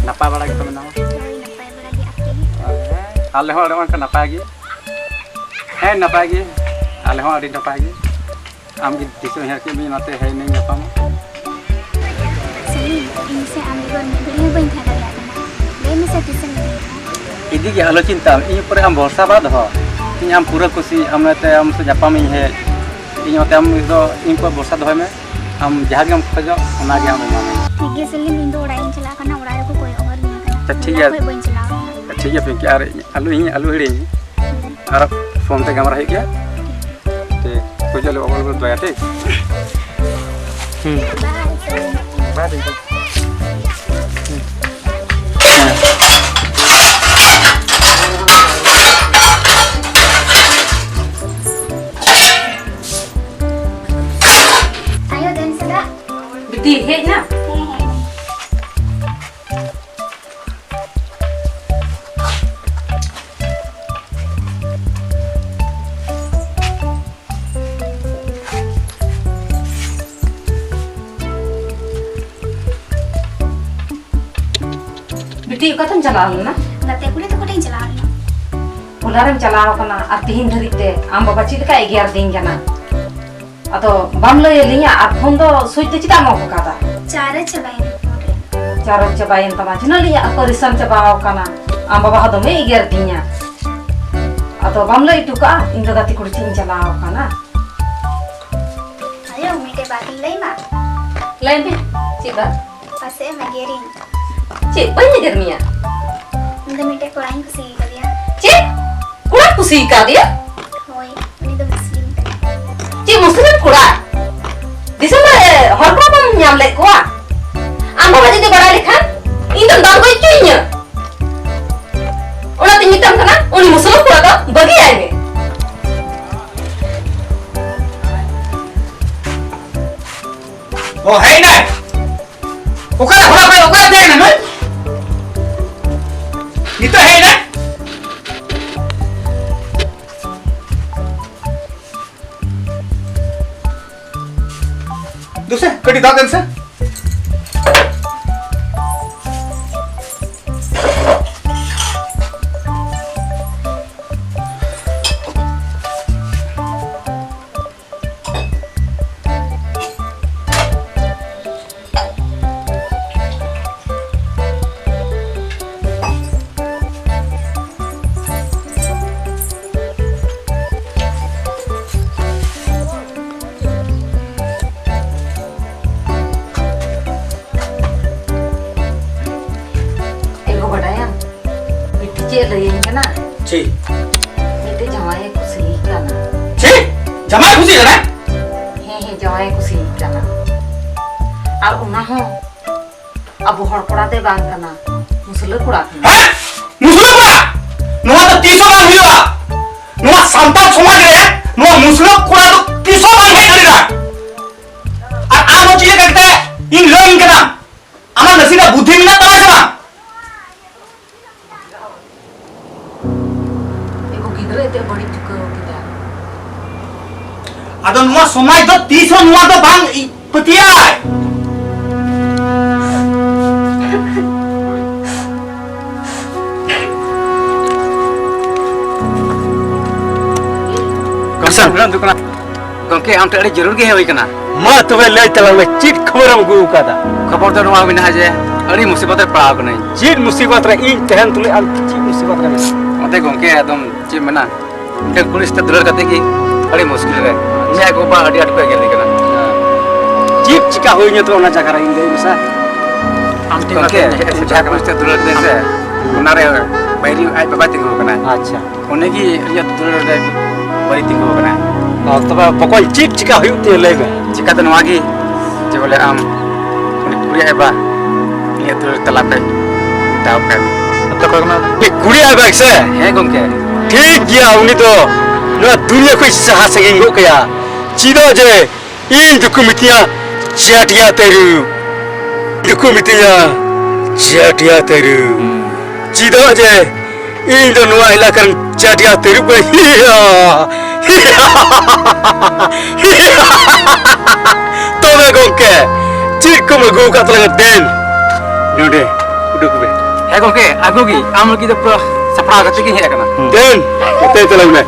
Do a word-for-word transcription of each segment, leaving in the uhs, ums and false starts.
ᱱᱟᱯᱟᱭ ᱵᱟᱲᱟ ᱜᱮᱛᱚ ᱢᱮᱱᱟᱢᱟ? ᱦᱳᱭ, ᱱᱟᱯᱟᱭ ᱵᱟᱲᱟ ᱜᱮ᱾ ᱟᱯᱮ ᱜᱮ? ᱟᱞᱮ ᱦᱚᱸ ᱟᱹᱰᱤ ᱚᱱᱠᱟ ᱱᱟᱯᱟᱭ ᱜᱮ᱾ ᱦᱮᱸ, ᱱᱟᱯᱟᱭ ᱜᱮ᱾ ᱟᱞᱮ ᱦᱚᱸ ᱟᱹᱰᱤ ᱱᱟᱯᱟᱭ ᱜᱮ᱾ ᱟᱢ ᱜᱮ ᱛᱤᱥ ᱮᱢ ᱩᱭᱦᱟᱹᱨ ᱠᱮᱫ ᱢᱮᱭᱟ ᱚᱱᱟᱛᱮ ᱦᱮᱡ ᱱᱟᱹᱧ ᱧᱟᱯᱟᱢ? ᱥᱟᱹᱞᱤᱢ, ᱤᱧ ᱥᱮ ᱟᱢ ᱵᱮᱜᱚᱨ ᱢᱤᱫ ᱜᱷᱟᱹᱲᱤ ᱦᱚᱸ ᱵᱟᱹᱧ ᱛᱟᱦᱮᱸ ᱫᱟᱲᱮᱭᱟᱜ ᱠᱟᱱᱟ᱾ ᱞᱟᱹᱭ ᱢᱮᱥᱮ, ᱛᱤᱥᱮᱢ ᱦᱤᱡᱩᱜᱼᱟ? ᱤᱫᱤ ᱜᱮ ᱟᱞᱚ ᱪᱤᱱᱛᱟᱹᱢ, ᱤᱧ ᱩᱯᱚᱨᱮ ᱟᱢ ᱵᱷᱚᱨᱥᱟ ᱵᱟ ᱫᱚᱦᱚ᱾ ᱤᱧ ᱟᱢ ᱯᱩᱨᱟᱹ ᱠᱩᱥᱤ, ᱟᱢ ᱛᱮ ᱟᱢ ᱥᱮ ᱧᱟᱯᱟᱢᱤᱧ ᱦᱮᱡ᱾ ᱤᱧ ᱚᱱᱟᱛᱮ ᱟᱢ ᱫᱚ ᱤᱧ ᱩᱯᱚᱨ ᱵᱷᱚᱨᱥᱟ ᱫᱚᱦᱚᱭ ᱢᱮ᱾ ᱟᱢ ᱡᱟᱦᱟᱸ ᱜᱮᱢ ᱠᱷᱚᱡᱚᱜ, ᱚᱱᱟ ᱜᱮ ᱟᱢ ᱮᱢᱟᱢᱟ᱾ ᱴᱷᱤᱠ ᱜᱮᱭᱟ ᱥᱟᱹᱞᱤᱢ, ᱤᱧ ᱫᱚ ᱚᱲᱟᱜ ᱤᱧ ᱪᱟᱞᱟᱜ ᱠᱟᱱᱟ, ᱚᱲᱟᱜ ᱨᱮᱠᱚ ᱠᱚᱭᱚᱜ ᱦᱚᱨ ᱤᱧ ᱠᱟᱱᱟ᱾ ᱟᱪᱪᱷᱟ, ᱴᱷᱤᱠ ᱦᱚᱞᱟ ᱜᱮᱭᱟ᱾ ᱠᱷᱚᱡ ᱵᱟᱹᱧ ᱪᱟᱞᱟᱣ ᱠᱟᱱᱟ᱾ ᱴᱷᱤᱠ ᱜᱮᱭᱟ ᱯᱤᱝᱠᱤ, ᱟᱨ ᱟᱞᱚ ᱤᱧ ᱟᱞᱚ ᱦᱤᱲᱤᱧ᱾ ᱟᱨ ᱯᱷᱳᱱ ᱛᱮ ᱜᱟᱞᱢᱟᱨᱟᱣ ᱦᱩᱭᱩᱜ ᱜᱮᱭᱟ᱾ ᱴᱷᱤᱠ, ᱠᱩᱡ ᱟᱞᱚ ᱚᱵᱚᱞ ᱵᱚᱞ ᱫᱚᱭᱟ, ᱴᱷᱤᱠ? ᱦᱩᱸ᱾ ᱵᱟᱭ ᱥᱟᱹᱞᱤᱢ᱾ ᱵᱟᱭ ᱯᱤᱝᱠᱤ᱾ ᱟᱭᱳ, ᱫᱮᱱ ᱥᱮ ᱫᱟᱜ᱾ ᱵᱤᱴᱤ, ᱦᱮᱡ ᱱᱟ? ᱦᱮᱸ, ᱦᱮᱡ ᱱᱟ᱾ ᱵᱤᱴᱤ, ᱚᱠᱟᱛᱮᱢ ᱪᱟᱞᱟᱣ ᱞᱮᱱᱟ? ᱜᱟᱛᱮ ᱠᱩᱲᱤ ᱛᱟᱠᱚ ᱴᱷᱮᱱ ᱤᱧ ᱪᱟᱞᱟᱣ ᱞᱮᱱᱟ᱾ ᱦᱚᱞᱟ ᱨᱮᱢ ᱪᱟᱞᱟᱣ ᱟᱠᱟᱱᱟ ᱟᱨ ᱛᱤᱦᱤᱧ ᱫᱷᱟᱹᱨᱤᱡ ᱛᱮ ᱟᱢ ᱵᱟᱵᱟ ᱪᱮᱫ ᱞᱮᱠᱟᱭ ᱮᱜᱮᱨ ᱫᱤᱧ ᱠᱟᱱᱟ᱾ ᱟᱫᱚ ᱵᱟᱢ ᱞᱟᱹᱭ ᱟᱹᱞᱤᱧᱟ ᱟᱨ ᱯᱷᱳᱱ ᱫᱚ ᱥᱩᱭᱤᱪ ᱫᱚ ᱪᱮᱫᱟᱜ ᱮᱢ ᱚᱯᱷ ᱟᱠᱟᱫᱟ? ᱪᱟᱨᱡᱽ ᱪᱟᱵᱟᱭᱮᱱ ᱯᱷᱳᱱ ᱨᱮ᱾ ᱪᱟᱨᱡᱽ ᱪᱟᱵᱟᱭᱮᱱ ᱛᱟᱢᱟ, ᱡᱷᱤᱱᱟᱹ ᱞᱤᱧ ᱯᱟᱨᱤᱥᱟᱱ ᱪᱟᱵᱟᱣ ᱟᱠᱟᱱᱟ᱾ ᱟᱢ ᱵᱟᱵᱟ ᱦᱚᱸ ᱫᱚᱢᱮ ᱮᱜᱮᱨ ᱫᱤᱧᱟ᱾ ᱟᱫᱚ ᱵᱟᱢ ᱞᱟᱹᱭ ᱦᱚᱴᱚ ᱠᱟᱜᱼᱟ, ᱤᱧ ᱫᱚ ᱜᱟᱛᱮ ᱠᱩᱲᱤ ᱴᱷᱮᱱ ᱤᱧ ᱪᱟᱞᱟᱣ ᱟᱠᱟᱱᱟ᱾ ᱟᱭᱳ, ᱢᱤᱫᱴᱮᱡ ᱵᱟᱛ ᱤᱧ ᱞᱟᱹᱭ ᱢᱟ? ᱞᱟᱹᱭ ᱢᱮ, ᱪᱮᱫ ᱵᱟᱛ? ᱯᱟᱥᱮᱡ ᱮᱢ ᱮᱜᱮᱨᱤᱧ᱾ ᱪᱮᱫ, ᱵᱟᱹᱧ ᱮᱜᱮᱨ ᱢᱮᱭᱟ? ᱤᱧ ᱫᱚ ᱢᱤᱫᱴᱮᱡ ᱠᱚᱲᱟᱧ ᱠᱩᱥᱤ ᱟᱠᱟᱫᱮᱭᱟ᱾ ᱪᱮᱫ? ᱠᱚᱲᱟ ᱠᱩᱥᱤ ᱟᱠᱟᱫᱮᱭᱟ? ᱦᱳᱭ, ᱩᱱᱤ ᱫᱚ ᱢᱩᱥᱞᱤᱢ ᱠᱟᱱᱟᱭ᱾ ᱪᱮᱫ ᱢᱩᱥᱞᱤᱢ ᱠᱚᱲᱟ? ᱫᱤᱥᱚᱢ ᱨᱮ ᱦᱚᱲ ᱠᱚᱲᱟ ᱵᱟᱢ ᱧᱟᱢ ᱞᱮᱫ ᱠᱚᱣᱟ? ᱟᱢ ᱵᱟᱵᱟ ᱡᱩᱫᱤ ᱵᱟᱲᱟᱭ ᱞᱮᱠᱷᱟᱱ, ᱤᱧ ᱫᱚ ᱫᱟᱞ ᱜᱚᱡ ᱦᱚᱪᱚᱭᱤᱧᱟ᱾ ᱚᱱᱟᱛᱮᱧ ᱢᱮᱛᱟᱢ ᱠᱟᱱᱟ, ᱩᱱᱤ ᱢᱩᱥᱞᱟᱹ ᱠᱚᱲᱟ ᱫᱚ ᱵᱟᱹᱜᱤᱭᱟᱭ ᱢᱮ᱾ ᱚ, ᱦᱮᱡ ᱮᱱᱟᱭ? ᱚᱠᱟᱨᱮ ᱦᱚᱞᱟ ᱠᱷᱚᱱ ᱚᱠᱟᱨᱮ ᱛᱟᱦᱮᱸ ᱠᱟᱱᱟ ᱱᱩᱭ? ᱱᱤᱛᱚᱜ ᱦᱮᱡ ᱮᱱᱟᱭ? ᱫᱩᱥᱮ, ᱠᱟᱹᱴᱤᱡ ᱫᱟᱜ ᱫᱮᱱ ᱥᱮ᱾ ᱪᱮᱫ ᱞᱟᱹᱭᱟᱹᱧ ᱠᱟᱱᱟ? ᱪᱮᱫ? ᱢᱤᱫᱴᱮᱡ ᱡᱟᱶᱟᱭᱮ ᱠᱩᱥᱤᱭᱮ ᱠᱟᱱᱟ᱾ ᱪᱮᱫ? ᱡᱟᱶᱟᱭ ᱠᱩᱥᱤ ᱠᱟᱱᱟ? ᱦᱮᱸ, ᱦᱮᱸ, ᱡᱟᱶᱟᱭᱮ ᱠᱩᱥᱤᱭᱮ ᱠᱟᱱᱟ᱾ ᱟᱨ ᱚᱱᱟ ᱦᱚᱸ ᱟᱵᱚ ᱦᱚᱲ ᱠᱚᱲᱟ ᱫᱚᱭ ᱵᱟᱝ ᱠᱟᱱᱟ, ᱢᱩᱥᱞᱟᱹ ᱠᱚᱲᱟ ᱠᱟᱱᱟ᱾ ᱦᱮᱸ? ᱢᱩᱥᱞᱟᱹ ᱠᱚᱲᱟ? ᱱᱚᱣᱟ ᱫᱚ ᱛᱤᱥ ᱦᱚᱸ ᱵᱟᱝ ᱦᱩᱭᱩᱜᱼᱟ᱾ ᱱᱚᱣᱟ ᱥᱟᱱᱛᱟᱲ ᱥᱚᱢᱟᱡᱽ ᱨᱮ ᱱᱚᱣᱟ ᱢᱩᱥᱞᱟᱹ ᱠᱚᱲᱟ ᱫᱚ ᱛᱤᱥ ᱦᱚᱸ ᱵᱟᱝ ᱦᱮᱡ ᱫᱟᱲᱮᱭᱟᱜᱼᱟ᱾ ᱟᱨ ᱟᱢ ᱦᱚᱸ ᱪᱮᱫ ᱞᱮᱠᱟ ᱠᱟᱛᱮ ᱤᱧ ᱞᱟᱹᱭᱟᱹᱧ ᱠᱟᱱᱟ? ᱟᱢᱟᱜ ᱱᱟᱥᱮᱱᱟᱜ ᱵᱩᱫᱽᱫᱷᱤ ᱢᱮᱱᱟᱜ ᱛᱟᱢᱟ ᱥᱮ ᱵᱟᱝ? ᱮᱜᱳ ᱜᱤᱫᱽᱨᱟᱹ ᱮᱱᱛᱮ ᱵᱟᱹᱲᱤᱡ ᱪᱩᱠᱟᱹᱣ ᱠᱮᱫᱟ᱾ ᱟᱫᱚ ᱱᱚᱣᱟ ᱥᱚᱢᱟᱡᱽ ᱫᱚ ᱛᱤᱥ ᱦᱚᱸ ᱱᱚᱣᱟ ᱫᱚ ᱵᱟᱝ ᱤ-, ᱯᱟᱹᱛᱭᱟᱹᱣᱟᱭ᱾ ᱠᱟᱥᱟᱱ᱾ ᱜᱚᱢᱠᱮ, ᱟᱢ ᱴᱷᱮᱱ ᱟᱹᱰᱤ ᱡᱟᱹᱨᱩᱲ ᱜᱮ ᱦᱮᱡ ᱦᱩᱭ ᱠᱟᱱᱟ᱾ ᱢᱟ ᱛᱚᱵᱮ ᱞᱟᱹᱭ ᱛᱟᱞᱟᱝ ᱢᱮ, ᱪᱮᱫ ᱠᱷᱚᱵᱚᱨᱮᱢ ᱟᱹᱜᱩ ᱟᱠᱟᱫᱟ? ᱠᱷᱚᱵᱚᱨ ᱫᱚ ᱱᱚᱣᱟ ᱢᱮᱱᱟᱜᱼᱟ ᱡᱮ ᱟᱹᱰᱤ ᱢᱩᱥᱤᱵᱚᱛ ᱨᱮ ᱯᱟᱲᱟᱣ ᱠᱟᱹᱱᱟᱹᱧ᱾ ᱪᱮᱫ ᱢᱩᱥᱤᱵᱚᱛ ᱨᱮ? ᱤᱧ ᱛᱟᱦᱮᱱ ᱛᱩᱞᱩᱡ ᱟᱢ ᱪᱮᱫ ᱢᱩᱥᱤᱵᱚᱛ ᱨᱮ ᱢᱮᱱᱟᱜᱼᱟ? ᱚᱱᱟᱛᱮ ᱜᱚᱢᱠᱮ, ᱟᱫᱚᱢ ᱪᱮᱫ ᱢᱮᱱᱟ, ᱢᱤᱫᱴᱮᱱ ᱠᱩᱲᱤ ᱥᱟᱛᱮ ᱫᱩᱞᱟᱹᱲ ᱠᱟᱛᱮ ᱜᱮ ᱟᱹᱰᱤ ᱢᱩᱥᱠᱤᱞ ᱨᱮ᱾ ᱤᱧᱟᱹᱜ ᱜᱚ ᱵᱟᱵᱟ ᱟᱹᱰᱤ ᱟᱸᱴ ᱠᱚ ᱮᱜᱮᱨᱤᱧ ᱠᱟᱱᱟ᱾ ᱪᱮᱫ ᱪᱤᱠᱟ ᱦᱩᱭᱱᱟ ᱛᱚᱵᱮ ᱚᱱᱟ ᱡᱟᱭᱜᱟ ᱨᱮ, ᱤᱧ ᱞᱟᱹᱭ ᱢᱮᱥᱮ? ᱟᱢ ᱴᱷᱮᱱ ᱜᱚᱢᱠᱮ, ᱠᱟᱛᱮ ᱡᱟᱦᱟᱸ ᱠᱩᱲᱤ ᱥᱟᱛᱮ ᱫᱩᱞᱟᱹᱲ ᱠᱮᱫᱟᱭ ᱥᱮ, ᱚᱱᱟᱨᱮ ᱵᱟᱹᱭᱨᱤ ᱟᱡ ᱵᱟᱵᱟᱭ ᱛᱤᱸᱜᱩ ᱟᱠᱟᱱᱟ᱾ ᱟᱪᱪᱷᱟ᱾ ᱩᱱᱤᱜᱮ ᱤᱧᱟᱹᱜ ᱫᱩᱞᱟᱹᱲ ᱨᱮ ᱵᱟᱹᱲᱤᱡ ᱛᱤᱸᱜᱩ ᱟᱠᱟᱱᱟ᱾ ᱚ, ᱛᱚᱵᱮ ᱵᱚᱠᱚᱧ, ᱪᱮᱫ ᱪᱤᱠᱟ ᱦᱩᱭᱩᱜ ᱛᱤᱧᱟᱹ, ᱞᱟᱹᱭ ᱢᱮ᱾ ᱪᱤᱠᱟ ᱫᱚ ᱱᱚᱣᱟ ᱜᱮ ᱡᱮ ᱵᱚᱞᱮ ᱟᱢ ᱩᱱᱤ ᱠᱩᱲᱤ ᱟᱭᱳ ᱵᱟ ᱤᱧᱟᱹᱜ ᱫᱩᱞᱟᱹᱲ ᱛᱟᱞᱟ ᱯᱮ ᱫᱟᱣ ᱯᱮ ᱮᱢ᱾ ᱟᱫᱚ ᱚᱠᱚᱭ ᱠᱟᱱᱟ? ᱩᱱᱤ ᱠᱩᱲᱤ ᱟᱭᱳ ᱵᱟ ᱥᱮ? ᱦᱮᱸ ᱜᱚᱢᱠᱮ᱾ ᱴᱷᱤᱠ ᱜᱮᱭᱟ, ᱩᱱᱤ ᱫᱚ ᱱᱚᱣᱟ ᱫᱩᱱᱤᱭᱟᱹ ᱠᱷᱚᱱ ᱥᱟᱦᱟ ᱥᱟᱺᱜᱤᱧ ᱜᱚᱜ ᱠᱟᱭᱟ᱾ ᱪᱮᱫᱟᱜ ᱡᱮ ᱤᱧ ᱫᱚᱠᱚ ᱢᱤᱛᱟᱹᱧᱟ ᱪᱟᱹᱴᱭᱟ ᱛᱟᱹᱨᱩᱵ᱾ ᱫᱚᱠᱚ ᱢᱤᱛᱟᱹᱧᱟ ᱪᱟᱹᱴᱭᱟ ᱛᱟᱹᱨᱩᱵ᱾ ᱪᱮᱫᱟᱜ ᱡᱮ ᱤᱧ ᱫᱚ ᱱᱚᱣᱟ ᱮᱞᱟᱠᱟ ᱨᱮᱱ ᱪᱟᱹᱴᱭᱟ ᱛᱟᱹᱨᱩᱵ ᱠᱟᱹᱱᱟᱹᱧ᱾ ᱛᱚᱵᱮ ᱜᱚᱢᱠᱮ, ᱪᱮᱫ ᱠᱚᱢ ᱟᱹᱜᱩ ᱟᱠᱟᱫ ᱛᱟᱞᱟᱝᱟ? ᱫᱮᱱ ᱱᱚᱰᱮ ᱩᱰᱩᱠ ᱢᱮ᱾ ᱦᱮᱸ ᱜᱚᱢᱠᱮ, ᱟᱹᱜᱩ ᱜᱮ᱾ ᱟᱢ ᱞᱟᱹᱜᱤᱫ ᱫᱚ ᱯᱩᱨᱟᱹ ᱥᱟᱯᱲᱟᱣ ᱠᱟᱛᱮ ᱜᱤᱧ ᱦᱮᱡ ᱟᱠᱟᱱᱟ᱾ ᱫᱮᱱ ᱚᱛᱮ ᱛᱟᱞᱟᱝ ᱢᱮ᱾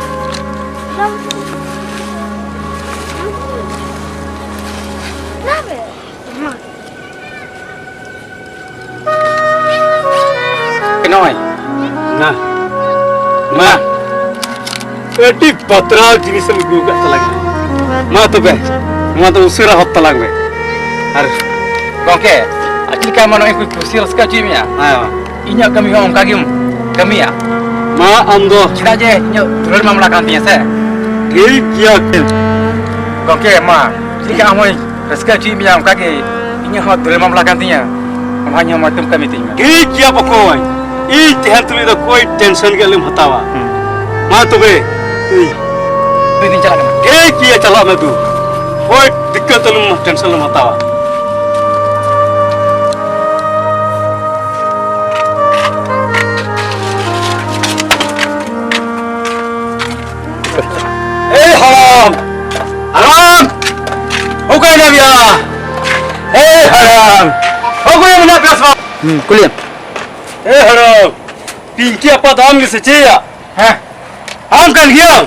ᱱᱚᱜᱼᱚᱭ᱾ ᱢᱟ᱾ ᱢᱟ᱾ ᱟᱹᱰᱤ ᱵᱟᱛᱨᱟᱣ ᱡᱤᱱᱤᱥ ᱮᱢ ᱟᱹᱜᱩ ᱟᱠᱟᱫ ᱛᱟᱞᱟᱝᱟ᱾ ᱢᱟ ᱛᱚᱵᱮ, ᱱᱚᱣᱟ ᱫᱚ ᱩᱥᱟᱹᱨᱟ ᱦᱚᱫ ᱛᱟᱞᱟᱝ ᱢᱮ᱾ ᱟᱨ ᱜᱚᱢᱠᱮ, ᱟᱨ ᱪᱮᱫ ᱞᱮᱠᱟ ᱢᱟ ᱱᱚᱜᱼᱚᱭ ᱠᱚ ᱠᱩᱥᱤ ᱨᱟᱹᱥᱠᱟᱹ ᱦᱚᱪᱚᱭᱮᱫ ᱢᱮᱭᱟ? ᱦᱮᱸ᱾ ᱤᱧᱟᱹᱜ ᱠᱟᱹᱢᱤ ᱦᱚᱸ ᱚᱱᱠᱟ ᱜᱮᱢ ᱠᱟᱹᱢᱤᱭᱟ᱾ ᱢᱟ ᱟᱢ ᱫᱚ᱾ ᱪᱮᱫᱟᱜ ᱡᱮ ᱤᱧᱟᱹᱜ ᱫᱩᱞᱟᱹᱲ ᱢᱟᱢᱞᱟ ᱠᱟᱱ ᱛᱤᱧᱟᱹ ᱥᱮ᱾ ᱴᱷᱤᱠ ᱜᱮᱭᱟ᱾ ᱜᱚᱢᱠᱮ, ᱢᱟ ᱪᱮᱫ ᱞᱮᱠᱟ ᱟᱢ ᱦᱚᱸᱧ ᱨᱟᱹᱥᱠᱟᱹ ᱦᱚᱪᱚᱭᱮᱫ ᱢᱮᱭᱟ, ᱚᱱᱠᱟ ᱜᱮ ᱤᱧᱟᱹᱜ ᱦᱚᱸ ᱫᱩᱞᱟᱹᱲ ᱢᱟᱢᱞᱟ ᱠᱟᱱ ᱛᱤᱧᱟᱹ, ᱟᱢ ᱦᱚᱸ ᱤᱧ ᱦᱚᱸ ᱢᱚᱡᱽ ᱛᱮᱢ ᱠᱟᱹᱢᱤ ᱛᱤᱧ ᱢᱟ᱾ ᱴᱷᱤᱠ ᱜᱮᱭᱟ ᱵᱚᱠᱚᱧ, ᱤᱧ ᱛᱟᱦᱮᱱ ᱛᱩᱞᱩᱡ ᱫᱚ ᱠᱳᱭ ᱴᱮᱱᱥᱚᱱ ᱜᱮ ᱟᱞᱚᱢ ᱦᱟᱛᱟᱣᱟ᱾ ᱦᱩᱸ᱾ ᱢᱟ ᱛᱚᱵᱮ, ᱤᱧ ᱤᱧ ᱫᱩᱧ ᱪᱟᱞᱟᱜ ᱠᱟᱱᱟ᱾ ᱴᱷᱤᱠ ᱜᱮᱭᱟ, ᱪᱟᱞᱟᱜ ᱢᱮ ᱫᱩ᱾ ᱠᱳᱭ ᱫᱤᱠᱠᱟᱛ ᱟᱞᱚᱢ, ᱴᱮᱱᱥᱚᱱ ᱟᱞᱚᱢ ᱦᱟᱛᱟᱣᱟ᱾ ᱮᱭ ᱦᱟᱲᱟᱢ! ᱦᱟᱲᱟᱢ! ᱚᱠᱟᱭ ᱱᱟᱢ ᱭᱟ? ᱮᱭ ᱦᱟᱲᱟᱢ! ᱚᱠᱚᱭ ᱢᱮᱱᱟᱜ ᱯᱮᱭᱟ ᱥᱮ ᱵᱟᱝ? ᱦᱩᱸ, ᱠᱩᱞᱤᱭᱮᱢ᱾ ᱮᱭ ᱦᱟᱲᱟᱢ! ᱯᱤᱝᱠᱤ ᱟᱯᱟ ᱫᱚ ᱟᱢ ᱜᱮ ᱥᱮ ᱪᱮᱫ ᱭᱟ? ᱦᱮᱸ᱾ ᱟᱢ ᱠᱟᱱ ᱜᱮᱭᱟᱢ?